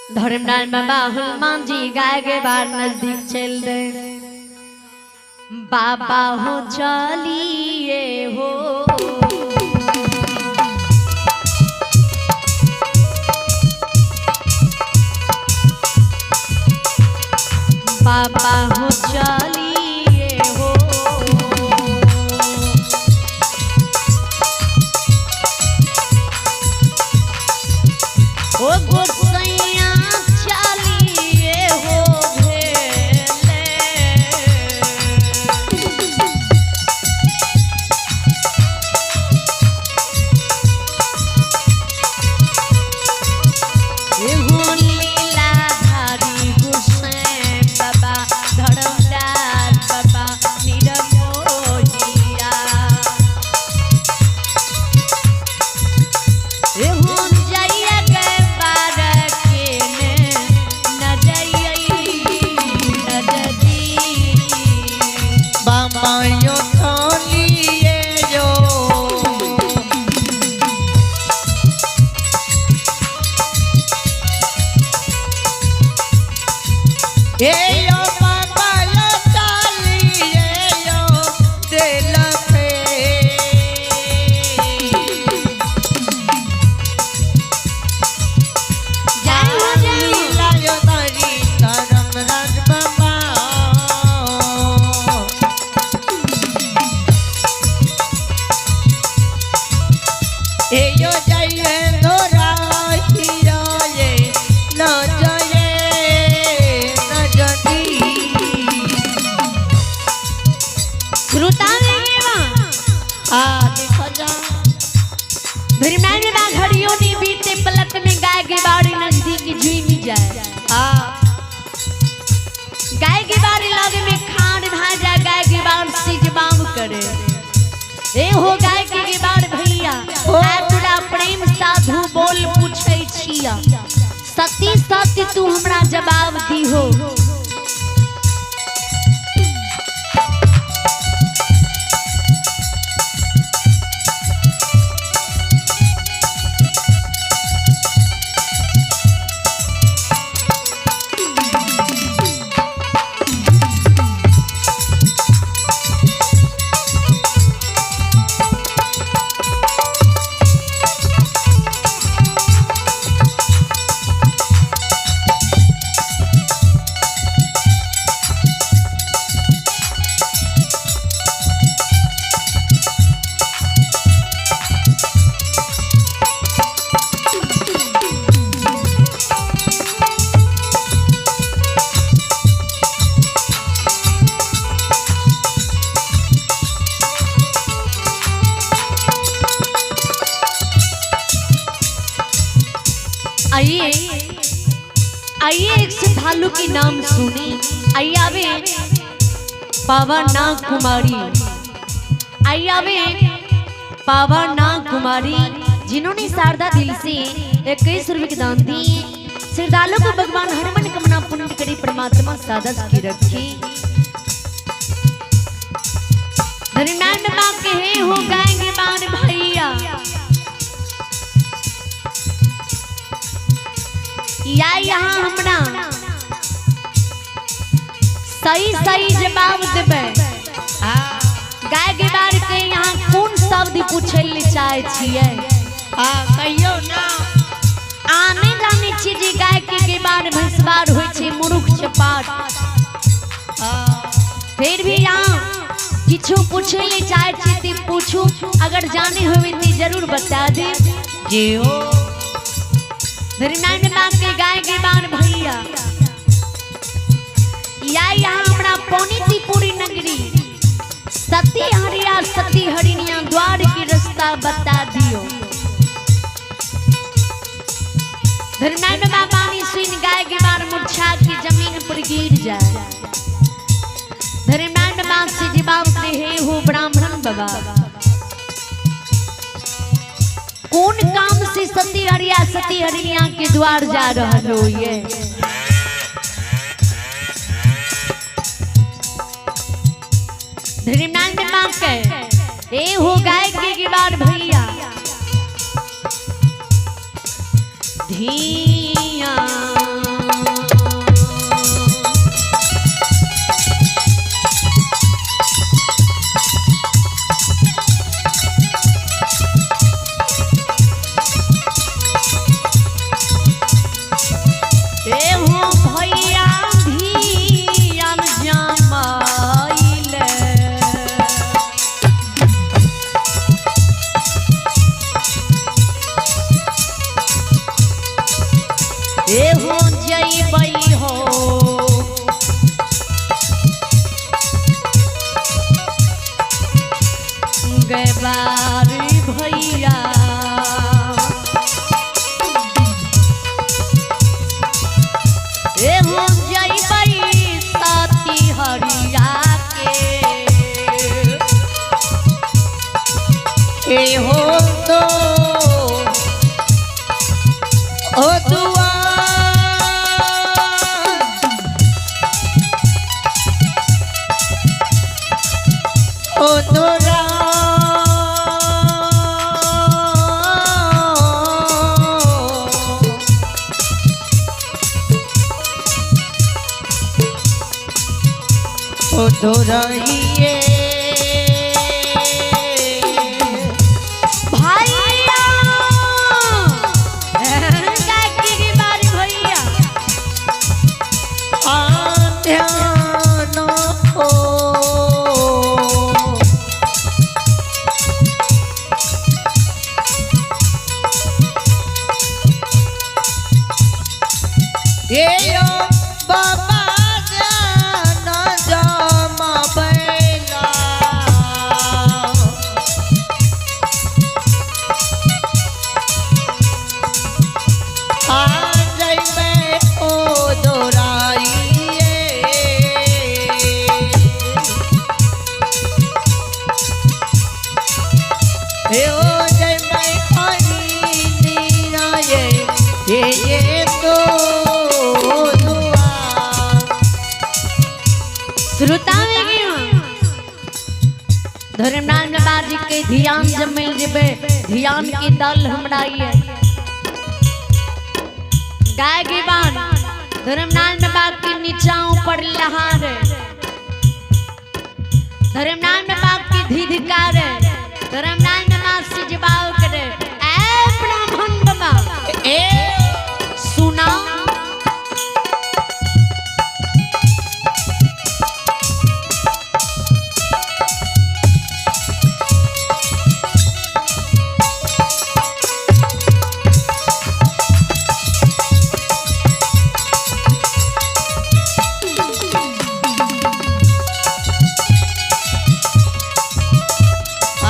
धर्मनारायण बाबा हनुमान जी गाय के बार नजदीक चल दे। बाबा हो चलिए हो, बाबा हो चलिए हो, ओ गोसैया चलिए हो भेले। एहो लीलाधारी गोसाई बाबा धर्मदास बाबा निरमोहिया। एहो जइया के पार के ने न जइयै नजदी। बाबा यो चलिए यो, ए यो बाबा यो चलिए यो दिल पे। जय हो जय हो। लीला यो तारी धर्म राज बाबा। ए यो जय धोरा हीरा ये न जय न जदी। श्रोता आ देखो जा। धर्मनारायण बाबा घड़ियों ने बीते पलक में गाय के बाड़ी नजदीक जुई जाए। आ गाय के बाड़ी लागे में खान भाजा गाय के बाड़ सिजबाम करे। ए हो गाय के बाड़ भैया आ तोरा प्रेम साधु बोल पूछै छिया, सती सत्य तू हमरा जवाब दीहो। आइए आइए एक श्रद्धालु के नाम सुने। आइए आवे पावना कुमारी, आइए आवे पावना कुमारी, जिन्होंने शारदा दिल से 21 रुपए के दान दिए। श्रद्धालु को भगवान हर मन कामना पूर्ण करे, परमात्मा सादा की रखे। धर्मनारायण बाबा कहे हो गाएंगे बार भैया या यहाँ हमरा सही सही जवाब देबै। आ गाय के बार के यहाँ कोन शब्द पूछै ले चाहे छियै? आ कहियो ना। आने जाने छियै जे गाय के बार भैंसबार होइ छै मुरुख चपाट। आ फिर भी यहाँ किछु पूछै ले चाहे छियै ते पूछू, अगर जाने होवे ते जरूर बता दे। जी हो। धर्मनारायण बाबा के गाय के बार भैया या यहाँ हमरा पौनीतीपुरी नगरी सती हरिया सती हरिणिया द्वार के रास्ता बता दियो। धर्मनारायण बाबा बानी सुन गाय के बार मुरझा के जमीन पर गिर जाए। धर्मनारायण बाबा से जवाब दे हे हो ब्राह्मण बाबा, कौन काम से सती हरिया सती हरिणिया के द्वार जा रहल हो ये? धर्मनारायण बाबा के ए हो गाय के गिबार भैया धिया। ए हो जइबै हो। गैबारी भैया ए हो जइबै साथी हरिया के। ए हो तो ओ दुआ ओ तोरा ओ दोराइए भैया काकी की बारी भैया। ध्यान हो ये बाबा ध्यान जमाबैला। आ जइबै ओ दोराइए। हे ओ जइबै हरि निराये ये ये तो दुआ। श्रोता में धर्मनारायण बाबा जी के ध्यान जब मिल जेबे, ध्यान के दल हमरा ये गाय के बान धर्मनारायण बाबा के नीचा ऊपर लहार, धर्मनारायण बाबा के धिधकार, धर्मनारायण बाबा से जवाब करे ए ब्राह्मण बाबा ए सुना। आ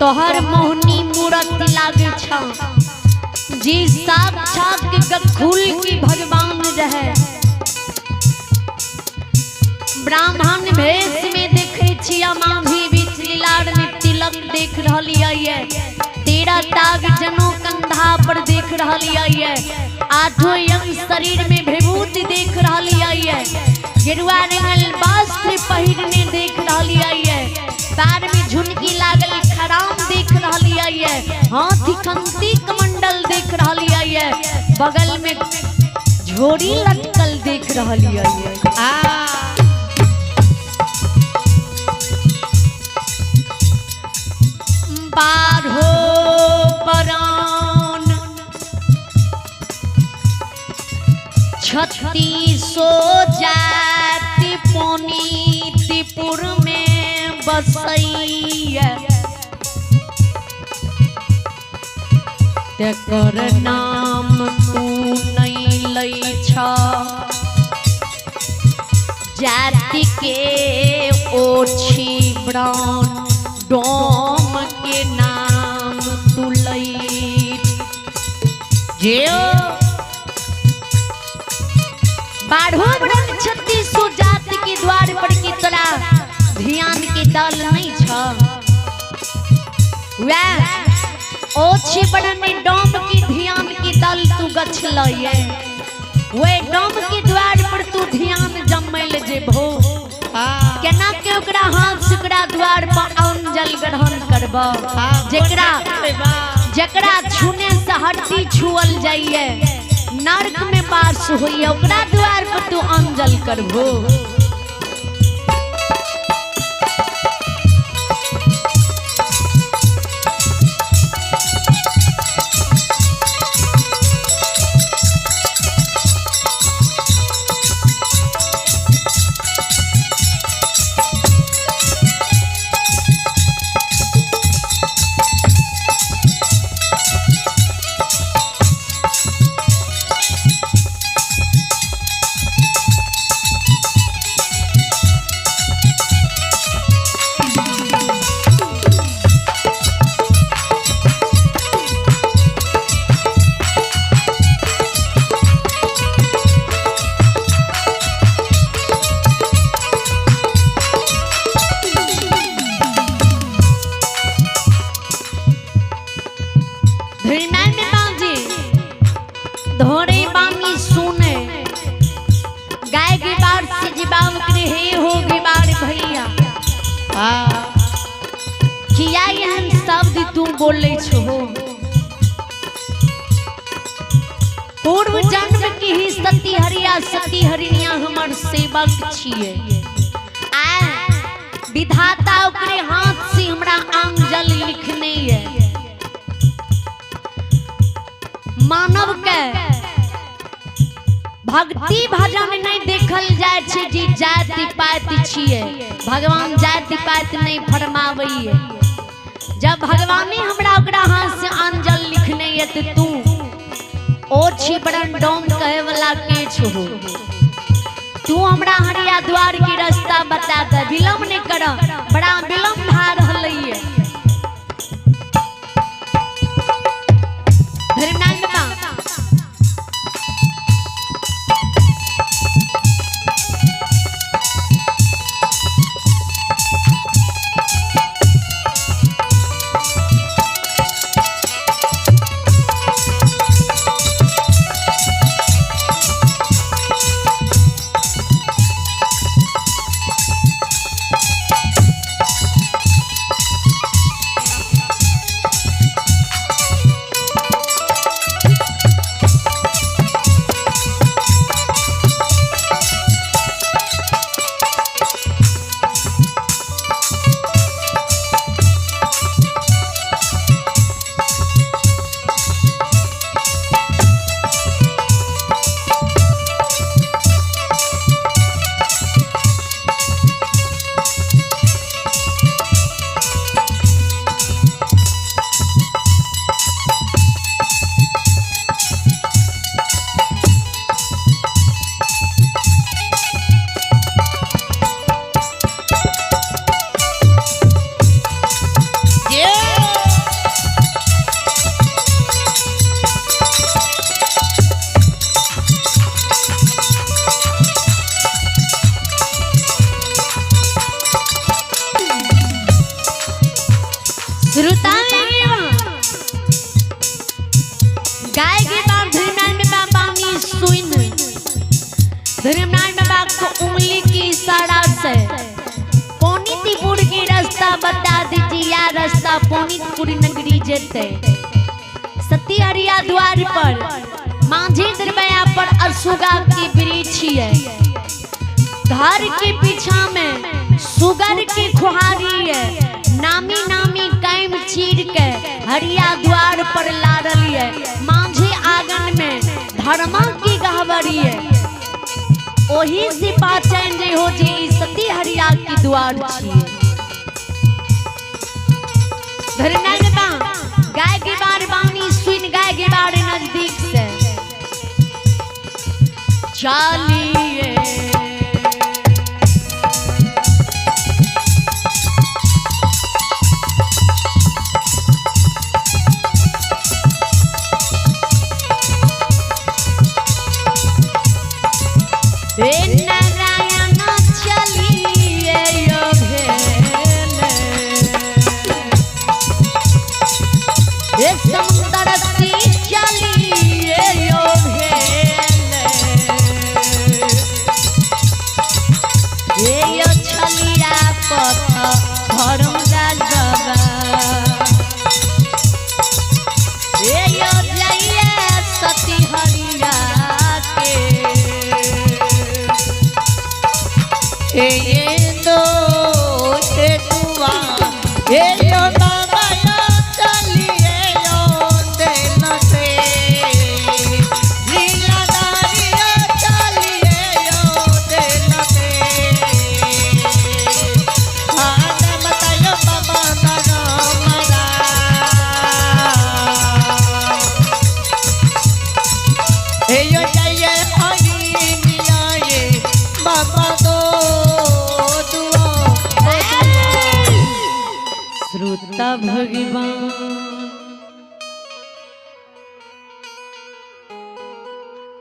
तोहर मोहनी मूरत लागे छ जी साक्षात के गखुल की भगवान रहे। ब्राह्मण भेष में देखे छिया माँ भी बीच लीलाड़ में तिलक देख रहलियै ये, तेरा ताग जनो कंधा पर देख रहलियै ये, आठों अंग शरीर में विभूति देख रहलियै ये, गेरुआ रंगल वस्त्र पहिरने देख रहलियै ये, पैर में झुनकी लागल खराम देख रहलियै ये, हाथी कंती कमंडल देख रहलियै ये, बगल में झोरी लटकल देख रहलियै ये। आ बारहो परान छत्तीसो जाति पुनीतपुर में बसैया, तेकर नाम तू नहीं लै छ, जाति के ओछी ब्राह्मण डोम के नाम तू लै। जियो बारहो ब्रह्म छत्तीसो जाति के द्वार पर की तोरा ध्यान के दल नहीं छ, वह ओछी बड़ने डोम की ध्यान के दल तू गछ लये, वे डोम के द्वार पर तू ध्यान जमैल जेबहो, आ केना के ओकरा हाथ से ओकरा द्वार पर अन्न जल ग्रहण करब, जेकरा जकरा छूने से हड्डी छुअल जाइए नर्क में वास होइए, ओकरा द्वार पर तू अन्न जल करबो। धोरे बानी सुने गाय के बार से जीवाव के हे हो गिबार भैया किया एहन शब्द तू बोले छो। पूर्व जन्म की ही सती हरिया सती हरिणिया हमर सेवक छिए। आ विधाता ओकरे हाथ से हमरा आंगजल लिखने है। मानव के भक्ति भजन नहीं देखल जाय छै जे जाति पाति छिए। भगवान जाति पाति नहीं फरमावैये। जब भगवाने हमरा ओकरा हाथ से आंजल लिखने है तो तू ओ छी बड़न डोम कहे वाला के छो। तू हमरा हरिया द्वार के रास्ता बता दे, विलम्ब नहीं कर, बड़ा विलम्ब भा रहल है। धर्मनारायण बाबा गाय के बार धर्मनारायण बाबा बानी सुन धर्मनारायण बाबा को उंगली की इशारा से पौनीतीपुर के रास्ता बता दीजिए। या रास्ता पौनीतपुर नगरी जेते सती हरिया द्वार पर मांझी दरबाया पर असुगा की वृक्ष है। घर के पीछा में सुगर की खुहारी है। नामी नामी कैम चीर के हरिया द्वार पर ला रही है। मांझी आंगन में धर्मा की गहवरी है। ओही से पाचन जे हो जे सती हरिया की द्वार छिए। धर्मनारायण बाबा गाय के बार बानी सुन गाय के बार नजदीक से चलिए। नारायण चलिए यो भेले समुद्र सी चलिए यो भेले यो छलिया पथ धर्मराज बाबा यो जाइए सती हरिया के। ये दो ते दुआ ये यो बाबा यो चलिए यो दिल से लीलाधारी यो चलिए यो दिल से हाथ बतायो बाबा दादा मरा यो जाइए हरी नियाए बाबा दो। श्रोता भगवान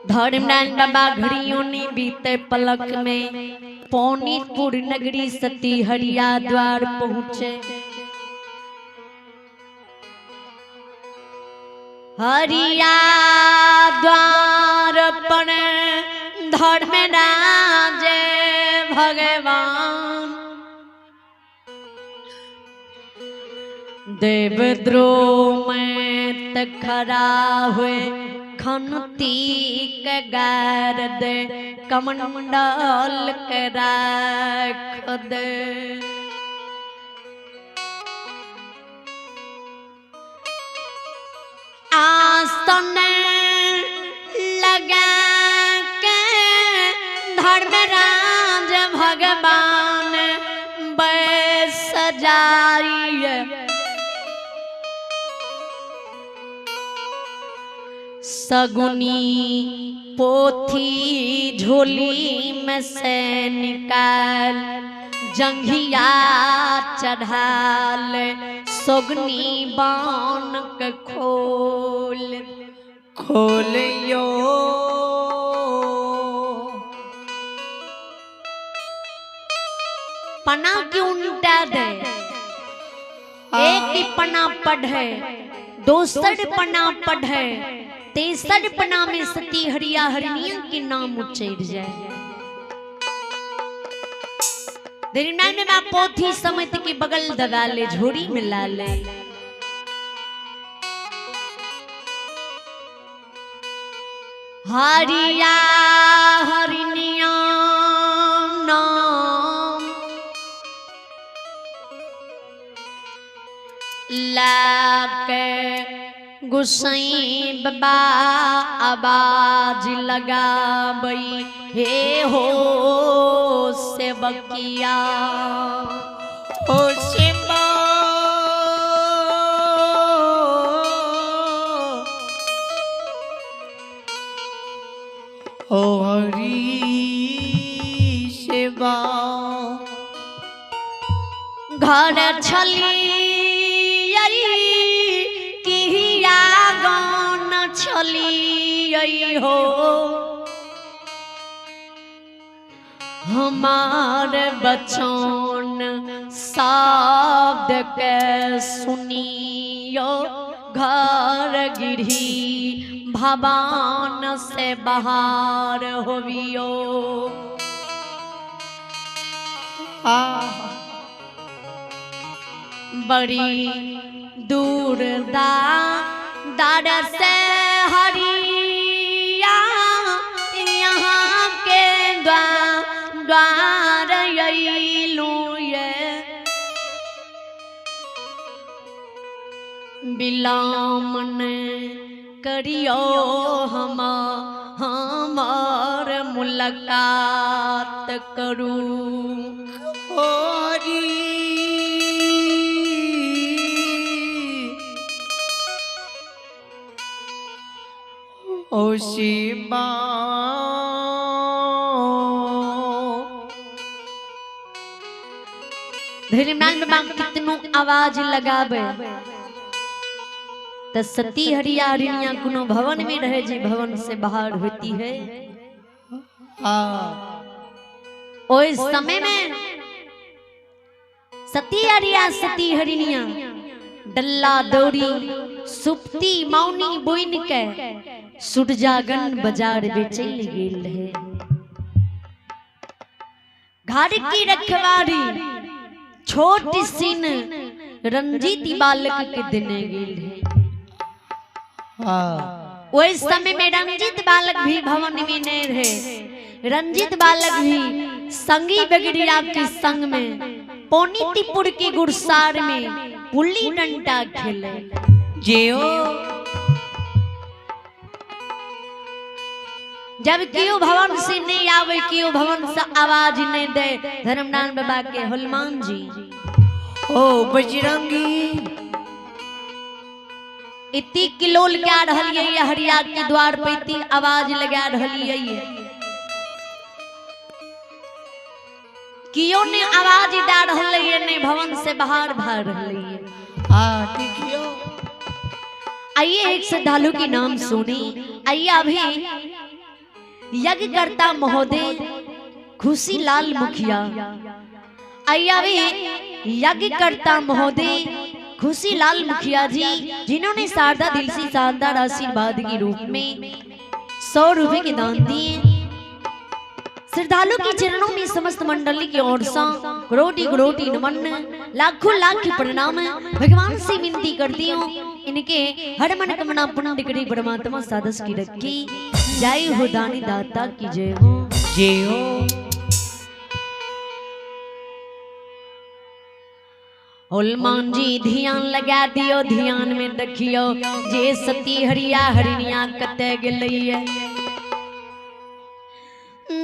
धर्मनारायण बाबा घड़ियों ने बीते पलक में पौनीतपुर नगरी सती हरिया द्वार पहुंचे। हरिया द्वार धर्मराज भगवान देवद्रोह में त खड़ा हुए खनती के गार दे कमंडल के राख दे। आसन लगा के धर्मराज भगवान बैस जाइए सगुनी पोथी झोली में से निकाल जंघिया चढ़ाल सगुनी बान के खोल खोलियो। पना क्यों उल्टा दे, एक ही पना पढ़े, दोसर पना पढ़े, तेसर पना में सती हरिया हरिणिया के नाम उचर जाए। में मां पोथी समेत के बगल दबा ले, झोरी में ला ले। हरिया हरिणिया नाम लाके गुसाई बाबा आवाज लगाबई हे हो सेवकिया। ओ सिम्बा ओ हरी सेवा घर छली किया गान छली हो हमार बचन शब्द के सुनियो घर गिरी भवान से बाहर होवियो। बड़ी दूर दा दार से हरिया यहाँ के द्वार अइलू ये बिलामन करियो हम हमार मुलाकात करू। हरी ओ शिवा धीरे बाबा कितनो आवाज लगावे त सती हरिया हरिणिया कोनो भवन में रहे जी भवन से बाहर होती है। ओए समय में सती हरिया सती हरिणिया डल्ला दौरी सुप्ती मौनी बोइन के सुरजागन बाजार बेचे गेल रहे। घर की रखवारी छोट सिन रंजीत बालक के देने गेल है। ओए समय में रंजीत बालक भी भवन में नहीं रहे। रंजीत बालक भी संगी बगड़िया के संग में पौनीतीपुर के गुरसार में पुल्ली डंडा खेले। जियो जब केओ भवन से नहीं आवे, केओ भवन से आवाज नहीं दे, धर्मनारायण बाबा के हनुमान जी ओ बजरंगी इति किलोल क्या रहलियै हरिया के द्वार पे इति आवाज लगा रहलियै, कियो ने आवाज दे रहलियै ने भवन से बाहर भाग रहलियै। हां देखियो आइए एक श्रद्धालु के नाम सुनी। आइए अभी यज्ञकर्ता महोदय खुशी लाल मुखिया, आइए अभी यज्ञकर्ता महोदय खुशी लाल मुखिया जी, जिन्होंने शारदा दिल से शानदार आशीर्वाद के रूप में 100 रुपए के दान दिए। श्रद्धालु के चरणों में समस्त मंडली की ओर से करोटी करोटी नमन, लाखों लाख प्रणाम। भगवान से विनती करती हूँ इनके हर मन कामना पूर्ण करे परमात्मा साधस की रखी। जय हो दानी दाता की जय हो। जय हो। हनुमान जी ध्यान लगा दियो, ध्यान में देखियो जे सती हरिया हरिणिया कते गेलैये।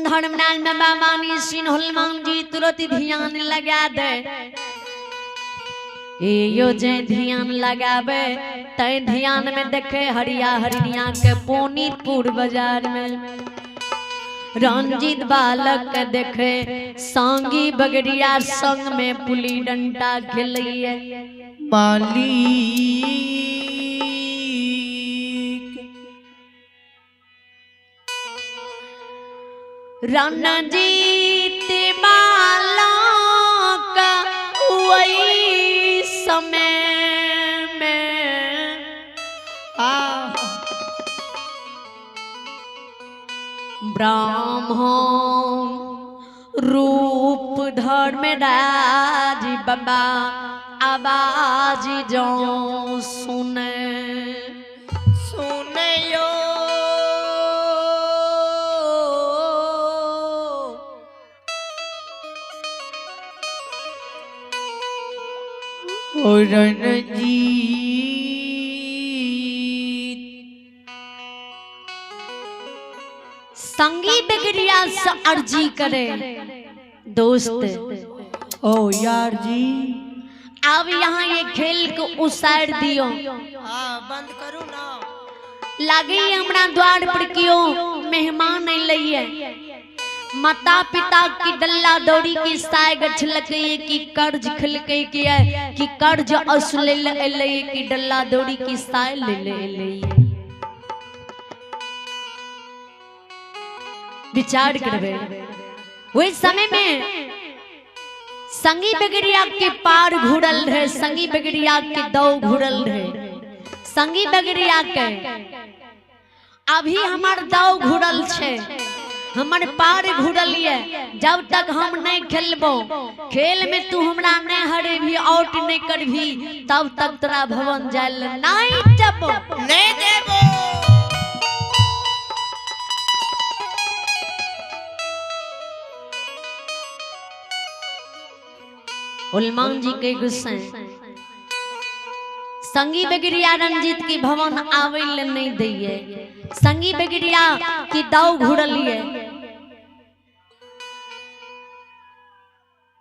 धर्मनाथ बाबा वाणी सिंह हनुमान जी तुरंत ध्यान लगा दे। ए यो जे ध्यान लगावे तय ध्यान में देखे हरिया हरिणिया के पोनीपुर बाजार में रंजीत बालक के देखे सांगी बगड़िया संग में पुली डंडा खेलैये। मालिक रणजीत बालक वही समय में ब्राह्मण रूप धर्म राज बाबा आवाज जो सुने सुनयो रणजीत संगी बगड़िया से अर्जी करे दोस्त ओ यार जी अब यहाँ ये खेल को उसार दियो। हाँ बंद करू ना। लागे हमरा द्वार पर क्यों मेहमान अइलैये। माता पिता की डल्ला दौड़ी की साय गछलकै कि कर्ज खलकै कि कर्ज असुलै अइलैये कि डल्ला दौड़ी की साय ले ले अइलैये। विचार करबे वही समय में संगी बगड़िया के पार घुरल रहे, संगी बगड़िया के दौ घुरल रहे, संगी बगड़िया के अभी हमार दौ घुरल छे, हमर पार घुरल ये। जब तक हम नहीं खेलबो खेल में तू हमरा नहीं हरेबी आउट नहीं करबी तब तक तोरा भवन जायल नहीं जबो नहीं देबो। हनुमान जी के गुस्से संगी बगड़िया रंजीत की भवन आवे ले नहीं दिए, संगी बगड़िया की दाव घुरलिए।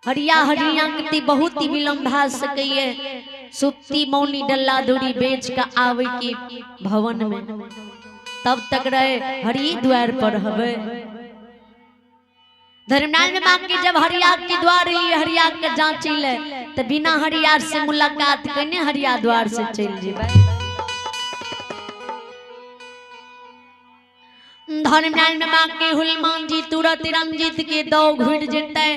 हरिया हरिया के बहुत ही विलम्ब भा सकैये सुप्ती मौनी डल्ला दूरी बेच के आवे की भवन में तब तक रहे हरि द्वार पर हवे। धर्मनाथ में मांग के जब हरिया के द्वार लिए हरिया के जांची ले तो बिना हरियार से मुलाकात करने हरिया द्वार से चल जेबै। धर्मनाथ में मांग के हनुमान जी तुरंत रंजीत के दो घुट जेतै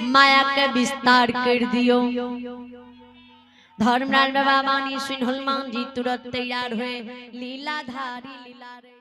माया के विस्तार कर दियो। धर्मनाथ बाबा वाणी सुन हनुमान जी तुरंत तैयार हुए लीलाधारी लीला रे।